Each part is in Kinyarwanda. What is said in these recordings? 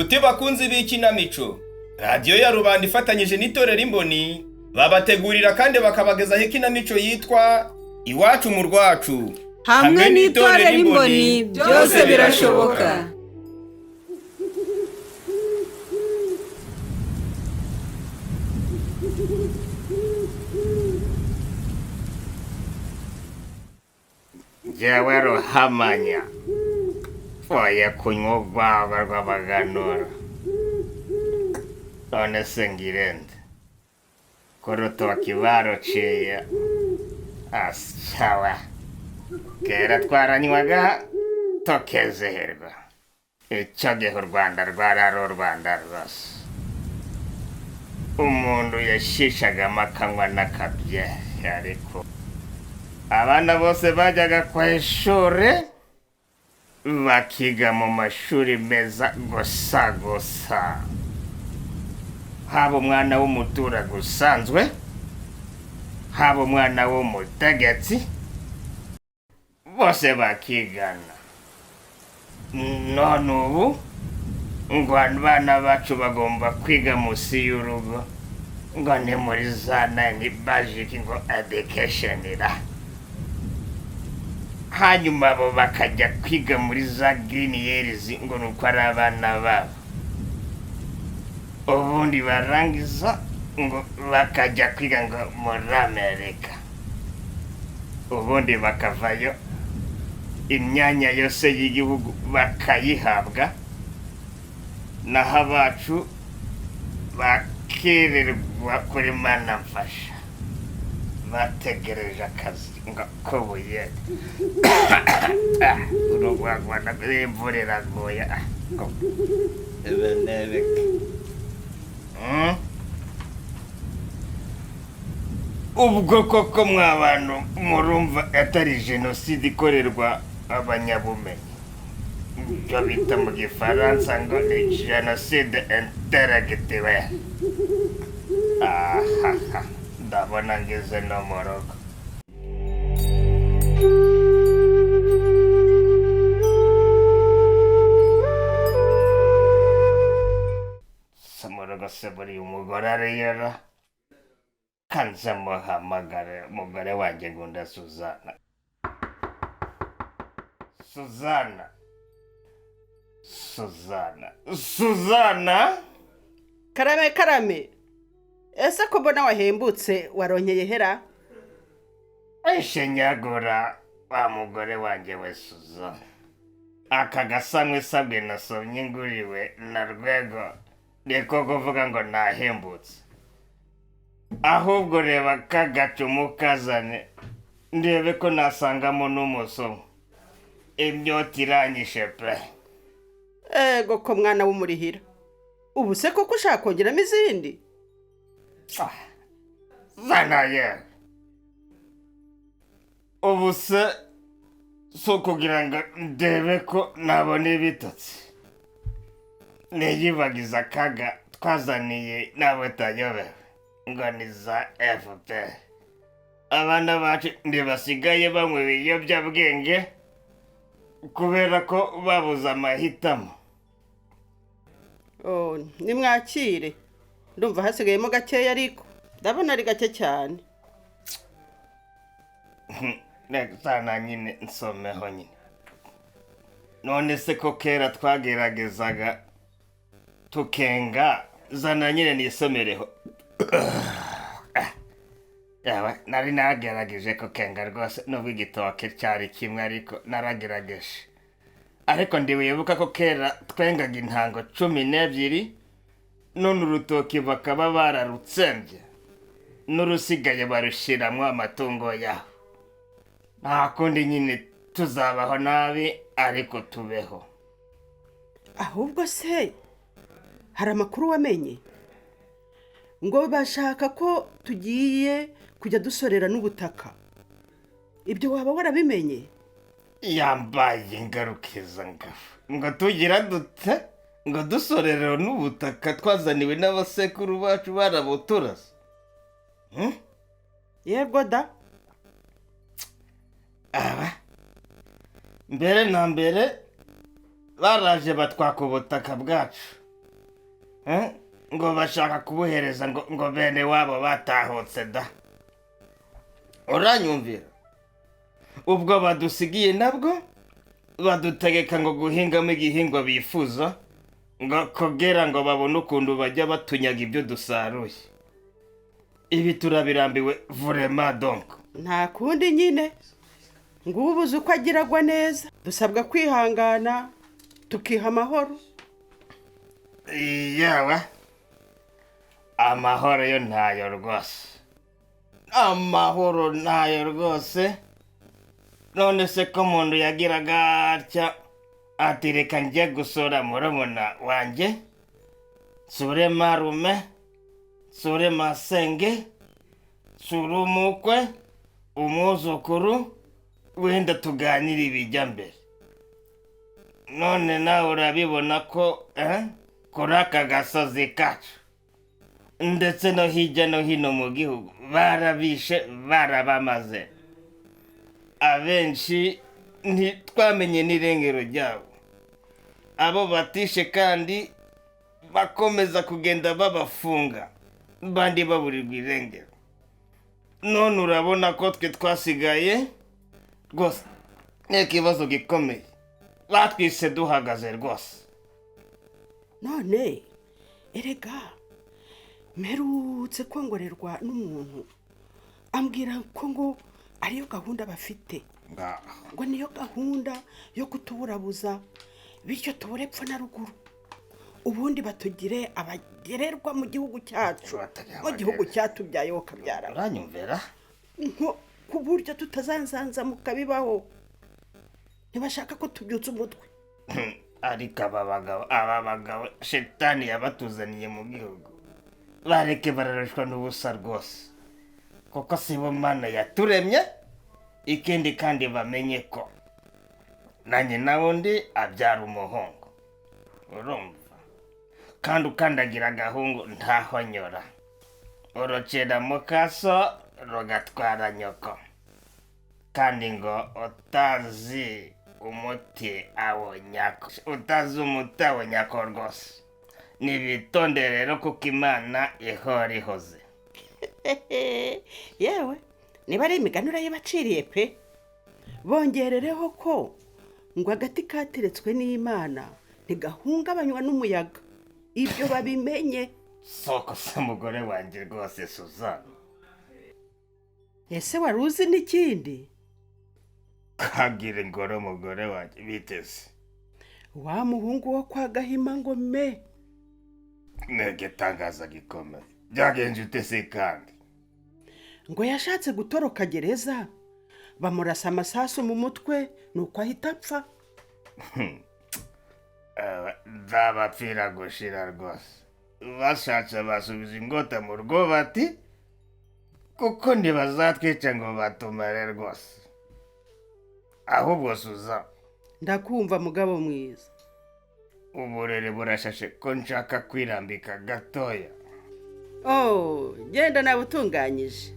Nshuti bakunzi b'ikinamico, Radiyo ya Rubanda ifatanyije n'Itorero Imboni babategurira kandi bakabagezaho ikinamico yitwa Iwacu mu Rwacu. Hamwe n'Itorero Imboni byose birashoboka. Njyewe Ruhamanya mvuye kunywa urwagwa rw'abaganura, none se ngirente ko urutoki baruciye? Asyawe, kera twaranywaga tukezihirwa, icyo gihe u Rwanda rwari ari u Rwanda rwose, umuntu yashishagamo akanywa n'akabyeri, ariko abana bose bajyaga ku ishuri bakiga mu mashuri meza gusa gusa, haba umwana w'umuturage usanzwe, haba umwana w'umutegetsi, bose bakigana. None ubu ngo abana bacu bagomba kwiga munsi y'urugo, ngo ni muri za nayini bajiki ngo education ra, hanyuma bo bakajya kwiga muri za girini yerizi ngo ni uko ari abana babo, ubundi barangiza ngo bakajya kwiga ngo muri Amerika, ubundi bakavayo imyanya yose y'igihugu bakayihabwa, naho abacu bakirirwa kuri mana mfasha bategereje akazi ngo k'ubuyede. Urugwagwa imvura iraguye ubwo koko mwa bantu murumva atari jenoside ikorerwa abanyabumenyi, ibyo bita mu gifaransa ngo ni jenoside intellectuelle. Ahaha, ndabona ngeze no mu rugo. Se mu rugo se buriya umugore ariyera? Kanze muhamagare umugore wanjye ngunda Suzana. Suzana, Suzana, Suzana! Karame karame, ese ko mbona wahembutse, waronkeye hera? Ishinyagura wa mugore wanjye we Suzana, aka gasamwe sabwe nasomye nguriwe na Rwego, niko kuvuga ngo nahembutse. Ahubwo reba kagacumu kazane ndebe ko nasangamo n'umusomo, imyota iranyishe pe. Ego ko mwana w'umurihira, ubu se koko ushaka kongeramo izindi? Zana ye, ubu se si ukugira ngo ndebe ko nabona ibitotsi, niyibagiza akaga twazaniye n'abatayobewe ngo ni za FPR. Abana bacu ntibasigaye banywa ibiyobyabwenge kubera ko babuze amahitamo. Oh, nimwakire, ndumva hasigayemo gakeya, ariko ndabona ari gake cyane. Reka nyine nsomeho nyine. None se ko kera twageragezaga tukenga, zana nyine nisomereho. Yawe, nari nagerageje kukenga rwose, nubwo igitoke cyari kimwe ariko naragerageje. Ariko ndiwibuka ko kera twengaga intango 12, none urutoki bakaba bararutsembye, n'urusigaye barushiramwo amatungo yabo. Nta kundi nyine tuzabaho nabi ariko tubeho. Ahubwo se hari amakuru wamenye ngo bashaka ko tugiye kujya dusorera n'ubutaka, ibyo waba warabimenye? Yambaye ingarukiza ngafu ngo tugira dute ngo dusorera n'ubutaka twazaniwe n'abasekuru bacu barabuturase? Yego da. Aba mbere na mbere baraje batwaka ubutaka bwacu, Ngo bashaka kubuhereza ngo bene wabo batahutse da. Uranyumvira? Ubwo badusigiye nabwo badutegeka ngo guhingamo igihingwa bifuza, ngo kogera ngo babone ukuntu bajya batunyaga ibyo dusaruye. Ibi turabirambiwe vraiment donc. Nta kundi nyine, ngubuze uko agiragwa neza, dusabwa kwihangana tukiha amahoro. Yawe amahoro yo ntayo rwose, amahoro ntayo rwose. None se ko umuntu yagiraga atya ati reka njye gusura murumuna wanjye, nsure marume, nsure masenge, nsure umukwe, umwuzukuru, wenda tuganire ibijya mbere. None nawe urabibona ko kuri aka gasozi kacu ndetse no hirya no hino mu gihugu barabishe, barabamaze. Abenshi ntitwamenye n'irengero ryabo. Abo batishe kandi bakomeza kugenda babafunga, bandi baburirwa irengero. None urabona ko twe twasigaye rwose, ni ikibazo gikomeye, batwise duhagaze rwose. None erega mperutse kongorerwa n'umuntu ambwira ko ngo ariyo gahunda bafite, ngo niyo gahunda yo kutuburabuza, bityo tubure epfo na ruguru, ubundi batugire abagererwa mu gihugu cyacu, mu gihugu cyatubyaye kabyara. Uranyumvira? Nko ku buryo tutazanzanza mukabibaho. Ntibashaka ko tubyutsa umutwe. Ariko aba bagabo shetani yabatuzaniye mu gihugu, bareke bararushwa n'ubusa rwose, kuko si bo Mana yaturemye. Ikindi kandi bamenye ko nanjye nawundi abyara umuhungu, urumva? Kandi ukandagira agahungu ntaho anyura, urocera mukaso rugatwara nyoko. Kandi ngo utazi umuti awonyako, utazi umuti awonyako rwose. Nibitonde rero kuko Imana ihora ihoze. Yewe niba ari imigani urayibaciriye pe. Bongerereho ko ngo agati kateretswe n'Imana ntigahungabanywa n'umuyaga, ibyo babimenye. Soko se mugore wanjye rwose Suzana. Ese wari uzi n'ikindi? Kagira ingoro mugore wanjye biteze. Wa muhungu wo kwa Gahima ngo me n'igitangaza gikomeye byagenje ute se kandi? Ngo yashatse gutoroka gereza, bamurasa amasasu mu mutwe nuko ahita apfa. Nzabapfira gushira rwose. Bashatse basubiza ingota mu rwubati, kuko ntibazatwica ngo batumare rwose. Ahubwo Suza, ndakumva mugabo mwiza. Uburere burashashe ko nshaka kwirambika gatoya. Oh, genda nabutunganyije.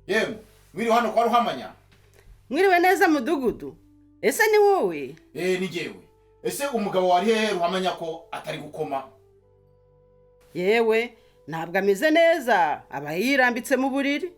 Yemwe, mwiri hano kwa Ruhamanya? Mwiriwe neza mudugudu. Ese ni wowe? Ni jewe. Ese umugabo wari hehe Ruhamanya ko atari gukoma? Yewe, ntabwo ameze neza, aba yirambitse mu buriri.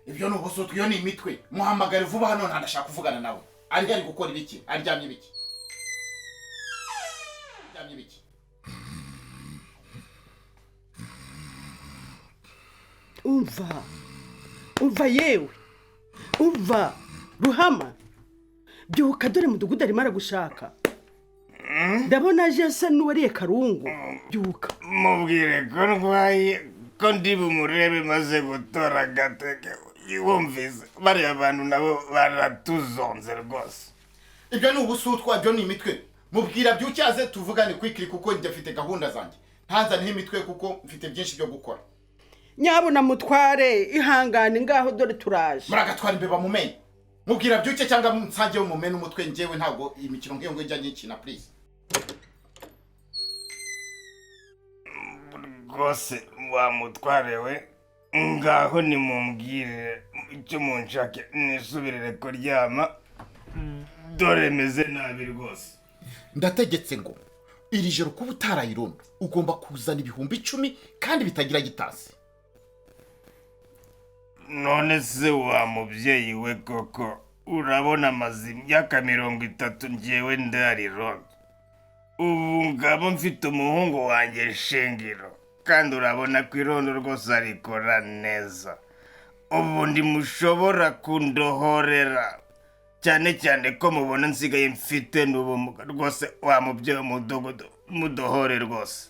Ibyo ni ubusutwa, iyo ni imitwe. Muhamagare vuba hano ntandashaka kuvugana nawe. Ari ari gukora ibiki? Aryamye ibiki? Aryamye ibiki? Umva. Umva yewe. Umva Ruhama. Byuka dore mudugudu arimo aragushaka. Ndabona aje asa n'uwariye karungu. Byuka. Mubwire ko ndwaye, ko ndi bumurebe maze gutora agateke. Wumvise bariya bantu nabo baratuzonze rwose. Ibyo ni ubusutwa, ibyo ni imitwe. Mubwira byucyaze tuvugane kwikiri kuko njye mfite gahunda zanjye. Ntanzaniho imitwe kuko mfite byinshi byo gukora. Nyabuna mutware ihangane ngaho dore turaje. Muragatwara imbeba mu menyo. Mubwira byuke cyangwa nsange mumene umutwe, njyewe ntabwo imikino nk'iyo ngo njya nyikina please. Rwose wa mutware we, ngaho nimumbwire icyo munshake nisubirire kuryama, dore meze nabi rwose. Ndategetse ngo iri joro kuba utarayirondo ugomba kuzana 10,000 kandi bitagira gitasi. None se wa mubyeyi we koko urabona amaze imyaka 30 njyewe ndarirondo, ubu ngabo mfite umuhungu wanjye Shingiro, kandi urabona ko irondo rwose arikora neza, ubu ntimushobora kundohorera, cyane cyane ko mubona nsigaye mfite n'ubumuga rwose. Wa mubyeyi w'umudugudu mudohore rwose.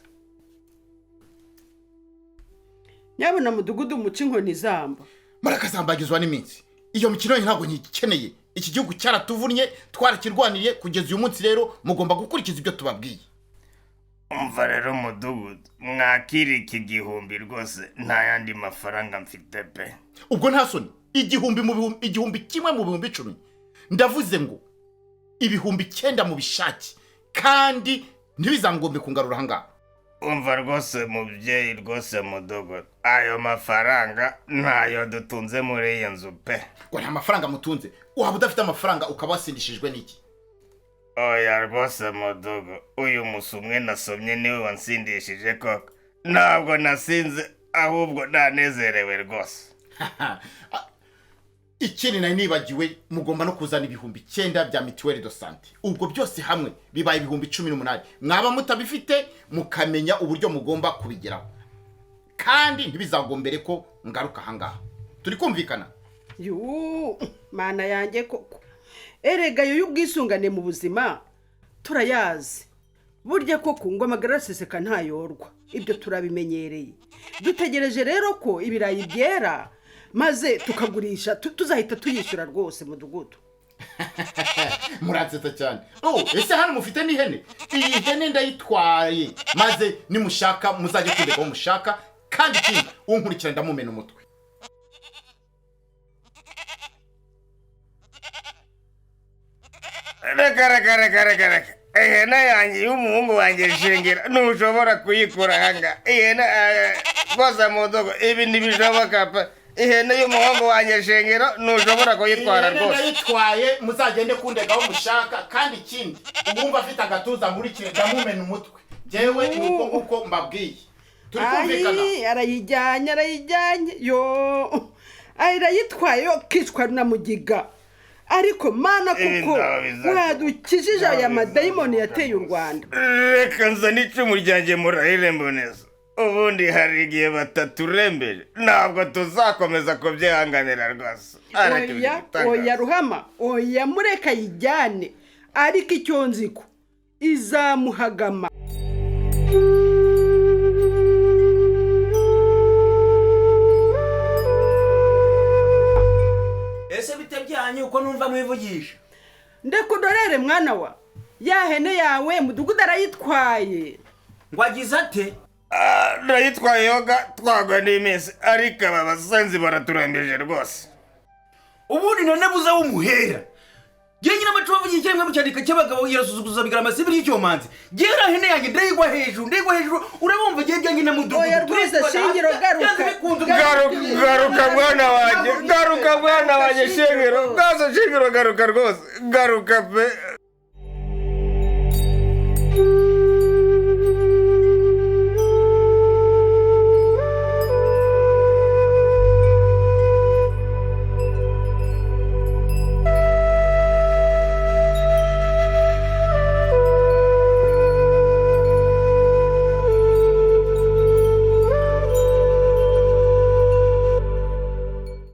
Nyabona mudugudu muca inkoni zamba. Murakazambagizwa n'iminsi, iyo mikino ntabwo nyikeneye. Iki gihugu cyaratuvunnye, twarakirwaniriye kugeza uyu munsi, rero mugomba gukurikiza ibyo tubabwiye. Umva rero mudugudu, mwakira iki 1000 rwose, nta yandi mafaranga mfite pe. Ubwo nta soni, 1000 mu bihumbi, 1000 mu bihumbi 10, ndavuze ngo 9000 mu bishaki, kandi ntibizangombe kungarura ahangaha. Umva rwose mubyeyi, rwose mudugudu, ayo mafaranga ntayo dutunze muri iyi nzu pe. Ngo nta mafaranga mutunze? Waba udafite amafaranga ukaba wasindishijwe n'iki? Oya rwose mudugu, uyu musumwe nasomye niwe wansindishije koko, ntabwo nasinze ahubwo nanezerewe rwose. Ikindi nari nibagiwe, mugomba no kuzana 9000 bya mutuelle de santé. Ubwo byose hamwe bibaye 18,000. Mwaba mutabifite mukamenya uburyo mugomba kubigeraho, kandi ntibizagombere ko ngaruka ahangaha. Turi kumvikana? Yu mana yanjye koko, erega yo y'ubwisungane mu buzima turayazi. Burya koko ngo amagara aseseka ntayorwa, ibyo turabimenyereye. Dutegereje rero ko ibirayi byera maze tukagurisha, tuzahita tuyishyura rwose mudugudu. Muransetsa cyane. Oh, ese hano mufite n'ihene? Iyi hene ndayitwaye, maze nimushaka muzajye kundeka aho mushaka, kandi ikindi unkurikira ndamumena umutwe. Reka reka reka reka reka, ihene yanjye y'umuhungu wanjye Shingira ntushobora kuyikura ahangaha. Ihene rwose mudugu, ibi ntibishoboka pe. Ihene y'umuhungu wanjye Shingiro ntushobora kuyitwara Ihene rwose. ndayitwaye, muzagende kundeka aho mushaka, kandi ikindi uwumva afite agatuza nkurikire ndamumena umutwe. Njyewe ni uko nguko mbabwiye. Turi kumvikana? Ayi, arayijyanye arayijyanye, yo arayitwaye yo kicwa na mugiga. Ariko mana Ibi kuko ntaho bizashoboka. wadukijije aya Ntaho madayimoni bizashoboka yateye u rwose. Rwanda. Reka nzane icumu ryanjye murahire mboneza, ubundi hari igihe bataturembeje, ntabwo tuzakomeza kubyihanganira rwose. Ariko ibyo Oya oya bitangaza. Ruhama, oya mureka ayijyane, ariko icyo nziko izamuhagama. Ese bite byanyu uko numva mwivugisha? Ndekudorere mwana wa, ya hene yawe mudugudu arayitwaye. Ngo agize ate? Ndayitwaye yoga twagwa n'iminsi, ariko aba basenzi baraturembeje rwose. Ubundi none buza w'umuhera. Jye nyina amacumu avugira icyarimwe mu cyandika cy'abagabo irasuzuguza bigarama sibiri y'icyomanzi. Jye hene yanjye ndayigwa hejuru, ndayigwa hejuru, urabumva jye byanjye na mudugudu. Oya rwose Shingiro, garuka. Garuka garuka mwana wanjye, garuka mwana wanjye Shingiro, rwose Shingiro garuka rwose, garuka pe,